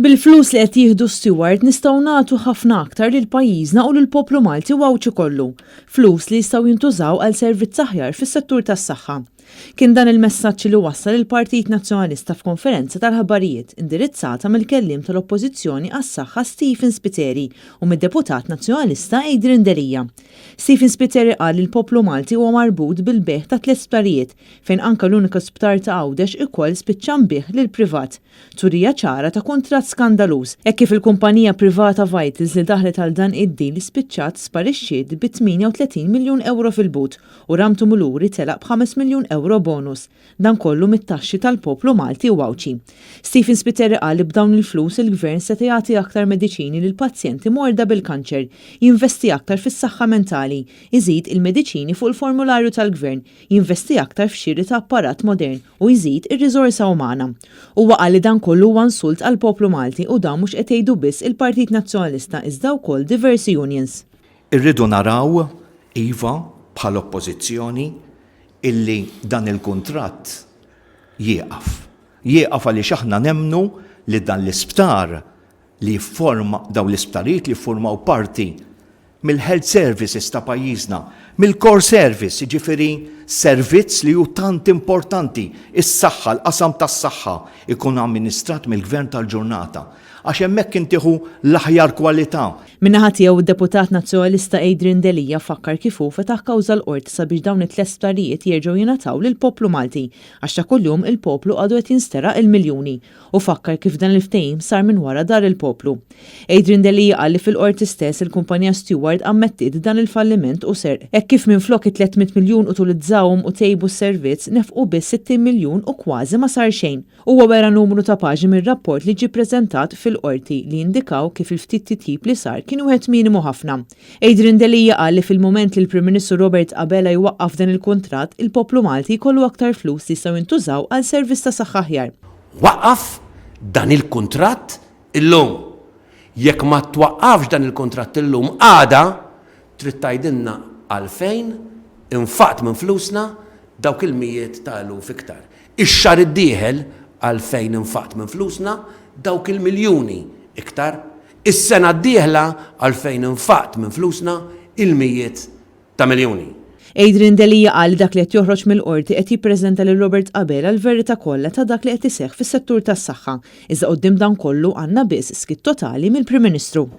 Bil-flus li qed jieħdu Steward nistgħu nagħtu ħafna aktar lil pajjiżna u lill-poplu Malti u Għawdxi kollu. Flus li jistgħu jintużaw għal servizz aħjar fis-settur tas-saħħa. Kien dan il-messaġġ li wassal il-Partit Nazzjonalista f'konferenza tal-aħbarijiet indirizzata mill-Kelliem tal-Oppożizzjoni għas-Saħħa Stephen Spiteri u mid-Deputat Nazzjonalista Adrian Delia. Stephen Spiteri qal li l-poplu Malti huwa marbut bil-bejgħ ta' tliet sptarijiet fejn anke l-unika sptar ta' Għawdex ikoll spiċċa nbiegħ lill-privat. Turija ċara ta' kuntratt skandaluż, hekk kif il-kumpanija privata Vitals li daħlet għal dan id-deal spiċċat sparixxiet bi 38 miljun ewro fil-but u Ram Tumuluri telaq b'ħames miljun ewro bonus. Dan kollu mit-taxxi tal-poplu Malti u Għawdxi. Stephen Spiteri qal li b'dawn il-flus il-Gvern seta' jagħti aktar mediċini lil pazjenti morda bil-kanċer, jinvesti aktar fis-saħħa mentali, iżid il-mediċini fuq il-formularju tal-Gvern, jinvesti aktar f'xiri ta' apparat modern u jżid ir-riżorsa umana. Huwa qal li dan kollu huwa insult għall-poplu Malti u dan mhux qed jgħidu biss il-Partit Nazzjonalista iżda wkoll diversi unions. Irridu naraw, iva, bħala Oppożizzjoni, illi dan il-kuntratt jieqaf. Jieqaf għaliex aħna nemmnu li dan l-isptar li jifforma, dawn l-isptarijiet li jiffurmaw parti mill-health services ta' pajjiżna, mill-core service, jiġifieri servizz li hu tant importanti, is-saħħa, l-qasam tas-saħħa, ikun amministrat mill-Gvern tal-ġurnata. Għax hemmhekk intieħu l-aħjar kwalità. Min-naħa tiegħu d-Deputat Nazzjonalista Adrian Delia fakkar kif hu fetaħ kawża l-Qorti sabiex dawn it-tlett sptarijiet jerġgħu jingħataw lill-poplu Malti għax ta' kuljum il-poplu għadu qed jinsteraq il-miljuni u fakkar kif dan il-ftehim sar minn wara dar il-poplu. Adrian Delia qal li fil-Qorti stess il-kumpanija Steward ammettiet dan il-falliment u serq hekk kif minflok it-300 miljun utilizzawhom u tejbu s-servizz nefqu biss 60 miljun u kważi ma sar xejn. Huwa wera numru ta' paġni mir-rapport li ġie ppreżentat fil-Qorti li jindikaw kif il-ftit titjib li sar kien wieħed minimu ħafna. Adrian Delia qal li fil-mument li l-Prim Ministru Robert Abela jwaqqaf dan il-kuntratt, il-poplu Malti jkollu aktar flus li jistgħu jintużaw għal servizz ta' saħħa aħjar. Waqqaf dan il-kuntratt illum. Jekk ma twaqqafx dan il-kuntratt illum, għada trid tgħidilna għalfejn infaqt minn flusna dawk il-mijiet ta' eluf iktar. Ix-xahar id-dieħel għalfejn infaqt minn flusna dawk il-miljuni iktar. Is-sena d-dieħla għalfejn infaqt minn flusna il-mijiet ta' miljuni. Adrian Delia qal li dak li qed joħroġ mill-Qorti qed jippreżenta lil Robert Abela l-verità kollha ta' dak li qed iseħħ fis-settur tas-saħħa. Iżda quddiem dan kollu għandna biss skiet totali mill-Prim Ministru.